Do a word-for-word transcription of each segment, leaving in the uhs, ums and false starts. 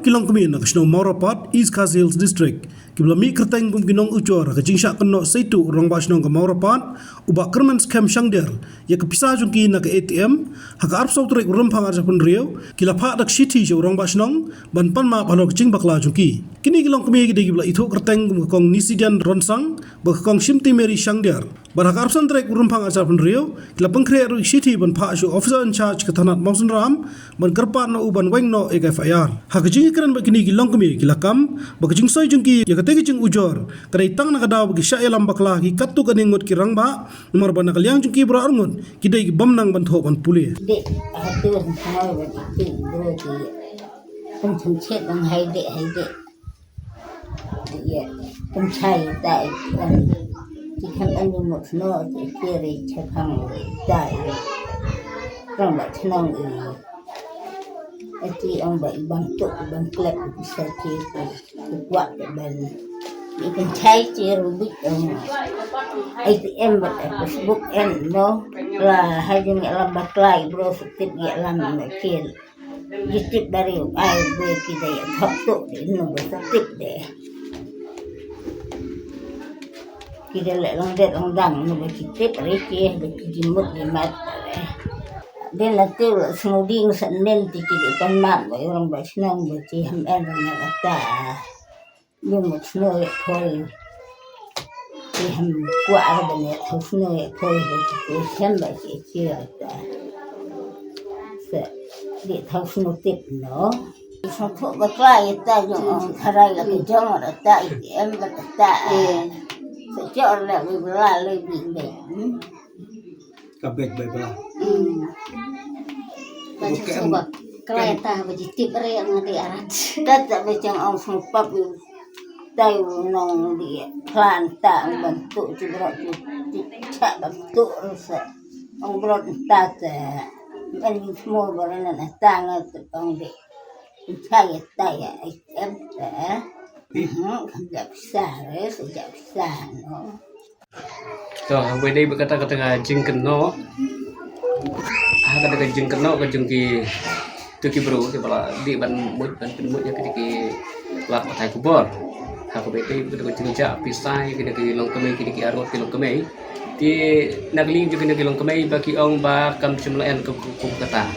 Ki longkmie na ka shnong Mawrapat, East Khasi Hills District, kiba la mih kyrteng kum ki nongujor ha ka jingshah kynnoh seitu u rangbah shnong ka Mawrapat, u Bah Kyrmen Skhem Shangdiar, ïa ka pisa jong ki na ka A T M ha ka arphew saw tarik u Rymphang arhajar arphew hynriew, ki la phah da ka shithi sha u rangbah shnong ban pan map halor ka jingbakla jong ki. Kine ki longkmie ki dei kiba la ithuh kyrteng kum ka Kong Nisidian Ronsang bad ka Kong Shimti Mary Shangdiar. Bad ha ka arphew san tarik u Rymphang arhajar arphew hynriew, ki la pynkhreh ruh ïa ka shithi ban phah sha u officer in charge ka thanat Mawsynram ban kyrpad na u ban weng noh ïa ka F I R. Ha ka jingïakren bad kine ki longkmie, ki la kam ba ka jingsoi jong ki ïa katei ka jingujor ka dei tang na ka daw ba ki shah ïalam bakla ha ki katto katne ngut ki rangbah, namar ba na ka liang jong ki baroh arngut ki dei ki bym nang ban thoh ban pule. Dei, hato hynrei ba dei ki bro ki pynthut chet bang hai dei, hai dei. Ïa, pynshai ta i, em, ti kham em ni mut no, ti kiri chaphang ta i. Rong ba chnong i. Ti ong ba i bang tuk, i bang klep, i sa ti, i kwak, i bang. I pynshai ti rubik, em. A T M ba, eh, passbook em no. La, hai jing ïalam bakla i bro sa tip ïalam no kil. Ki tip dari u ai be ki dei thok tu de no be sa tip de. Ki dei le long det long dang no be ki tip ri ki be ki jimut jimat de. De na tu sngew ding sa nen ti ki dei pan mat be orang ba shnong be ki ham en na ta. Ïa mut snow ïa khoi. Ki ham kwah ar ban ïa thaw snow ïa khoi, ïa ki shem ba ki chiar ta. Sa, dei thaw snow tip no. Sa thaw ba kla ïa ta jong ong tharai la ka jong ra ta, ïa ki em ba ta ta. Sa jor la bi bla la bi be. Ka bek bai bla. Hmm. Ba jong snow ba kla ïa ta ba ji tip re nga dei arat. Ta ta ba jong ong snow pap ïa tai u nong di plan ta ong ban tu ti bro ti ti cha ban tu rusa ong bro ta ta ban ni mo bro na ta nga tu ong di cha ya ta ya ai em ta. Mhm, kan ja pisa re, sa ja pisa no. To, haba dei ba kata kata ka jingkynnoh. Ha kata ka jingkynnoh ka jong ki tu ki bru kiba la dei ban mut ban pynmut ïa kata ki lad pathai khubor. Ha kaba dei ba kata ka jingjah pisa ïa kata ki longkmie kata ki arngut ki longkmie. Ki na ka liang jong kata ki longkmie ba ki ong ba kam shym la en ka ku kata.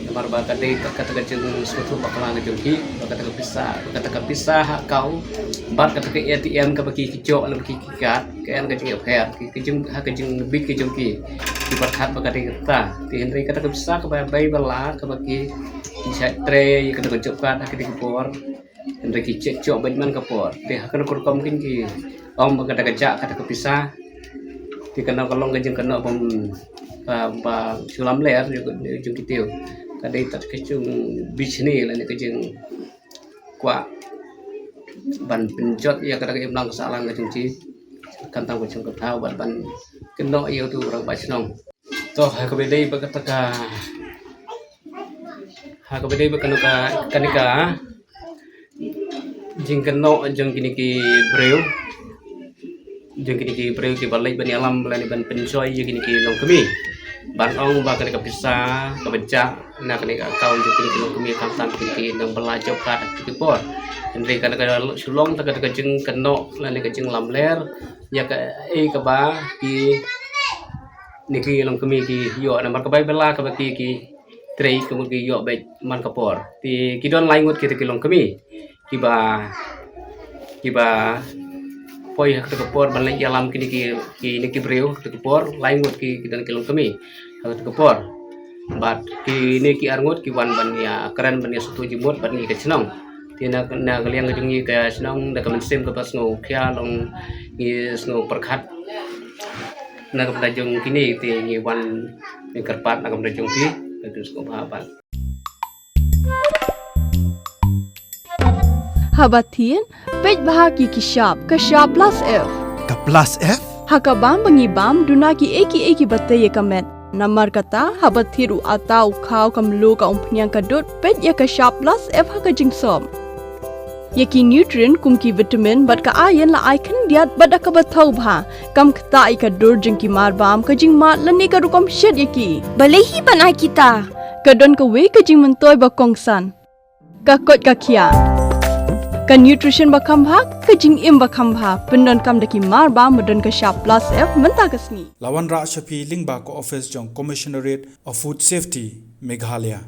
Namar ba ka dei kata ka jingsngewthuh bakla ka jong ki ba kata ka pisa, ba kata ka pisa ha account bad kata ka A T M kaba ki ki joh lem ki ki kat. Ka en ka jingïapher ki, ki jing, ha ka jingbit ka jong ki. Ki pyrkhat ba ka dei kata. Te hynrei kata ka pisa kaba bai ba la kaba ki, ki shait trei ïa kata ka job card ha kata ka por. Hynrei ki check job bad man ka por. Te ha kano ka rukom kin ki ong ba kata ka jah kata ka pisa. Te kano ka long ka jingkynnoh bym, ba, ba shu lamler ïa ka jong ki te. Ka dei tat ka jong bishni lane ka jing kwah ban pynjot ïa kata ka imlang ka sahlang ka jong ki. Kan tang ka jong ka thaw ban ban kynnoh ïa utu u rangbah shnong. To ha kaba dei ba kata ka, ha kaba dei ba kano ka, kane ka jingkynnoh jong kine ki briew. Jong kine ki briew kiba leit ban ïalam lane ban pynshoi ïa kine ki longkmie. Ban ong ba kane ka pisa kaba jah na kane ka account jong kine ki longkmie khamtam kine ki nongbylla job card ha kine ki por. Hynrei kane ka shu long ta kane ka jingkynnoh lane ka jinglamler ïa kaei kaba kine ki longkmie ki ïoh namar ka bai bylla kaba ki, ki trei ka mut ki ïoh beit man ka por. Te ki don lai ngut kita ki longkmie kiba, kiba poi ha kata ka por ban leit ïalam kine ki, kine ki briew ha kata ka por, lai ngut ki, ki don ki longkmie ha kata ka por. Bad kine ki arngut ki wan ban ïakren ban ïasngewthuh jingmut bad ngi ka shnong. Te na, na ka liang ka jong ngi ka shnong da ka mynsiem kaba sngewkhia long ngi sngewpyrkhat na ka bynta jong kine te ngi wan ngi kyrpad na ka bynta jong ki. Ka sngewbha bad Haba thied, peit bha ki ki shap, ka shap plus F. Ka plus F? Ha ka bam ba ngi bam, duna kiei kiei kiba tei ïa ka met. Namar kata, haba thied u atta, u khaw, ka mluh, ka umphniang, ka dud, peit ïa ka shap plus F ha ka jingsop. Ïa ki nutrient kum ki vitamin bad ka iron la ai khyndiat bad da kaba thaw bha. Kam ktah ïa ka dur jong ki marbam, ka jingmad lane ka rukom shet ïa ki. Balei hi ban ai kita? Ka don kawei ka jingmyntoi ba kongsan. Ka koit ka khiah, ka nutrition ba kham bha, ka jingim ba kham bha. Pyndonkam da ki mar ba, ba don ka shap Plus F mynta ka sngi. La wanrah sha phi lyngba ka office jong Commissionerate of Food Safety, Meghalaya.